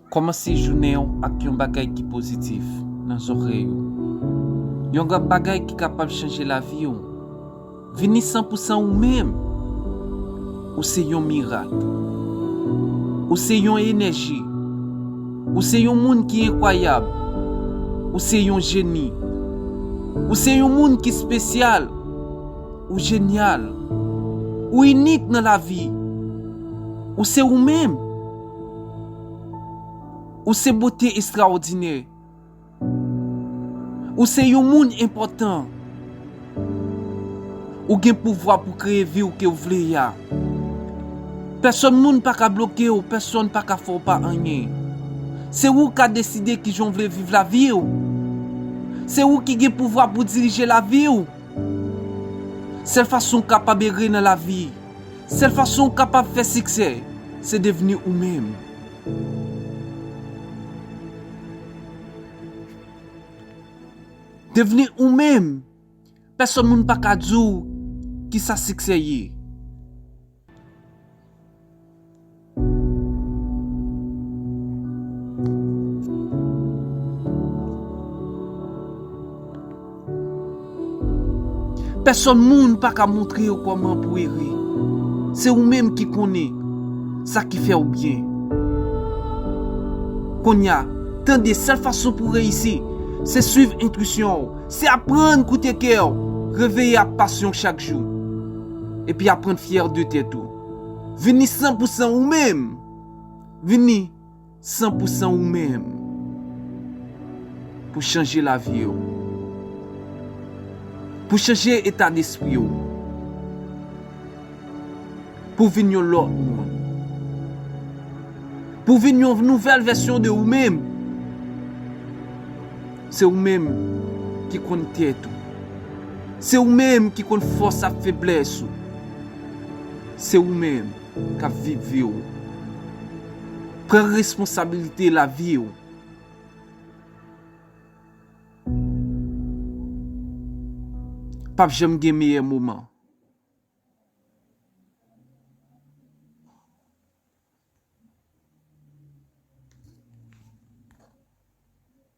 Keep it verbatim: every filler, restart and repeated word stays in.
Kòmanse jounen w ak yon bagay ki pozitif nan zòrèy ou. Yon grenn bagay ki kapab chanje lavi w. Vini san pou san ou menm. Ou se yon mirak. Ou se yon enèji. Ou se yon moun ki enkwayab. Ou se yon jeni. Ou se yon moun ki espesyal. Ou jenyal. Ou inik nan lavi. Ou se ou menm. Ou se bote estrawòdinè. Ou se yon moun enpòtan. Ou gen pouvwa pou kreye vi w ke w vle a. Pèsòn moun pa ka bloke w, pèsòn pa ka fè w pa anyen. Se ou k ka deside kijan w vle viv lavi w. Se ou ki gen pouvwa pou dirije lavi w. Sèl fason w kapab ere nan lavi, sèl fason w kapab fè siksè, se devni ou menm. Devni ou menm. Pèsòn moun pa ka di w kisa siksè ye. Pèsòn moun pa ka montre w kòman pou ere. Se ou menm ki konnen sa ki fè w byen. Kounye a, tande, sèl fason pou w reyisi, se swiv entwisyon w, se aprann koute kè w, reveye ak pasyon chak jou, epi aprann fyè de tèt ou. Vini san pou san ou menm. Vini san pou san ou menm pou chanje lavi w, pou chanje eta despri w, pou vin yon lòt moun, pou vin yon nouvèl vèsyon de ou menm. Se ou menm ki konn tèt ou. Se ou menm ki konn fòs ak feblès ou. Se ou menm k ap viv vi w. Pran responsabilite lavi w. P ap janm gen meyè moman.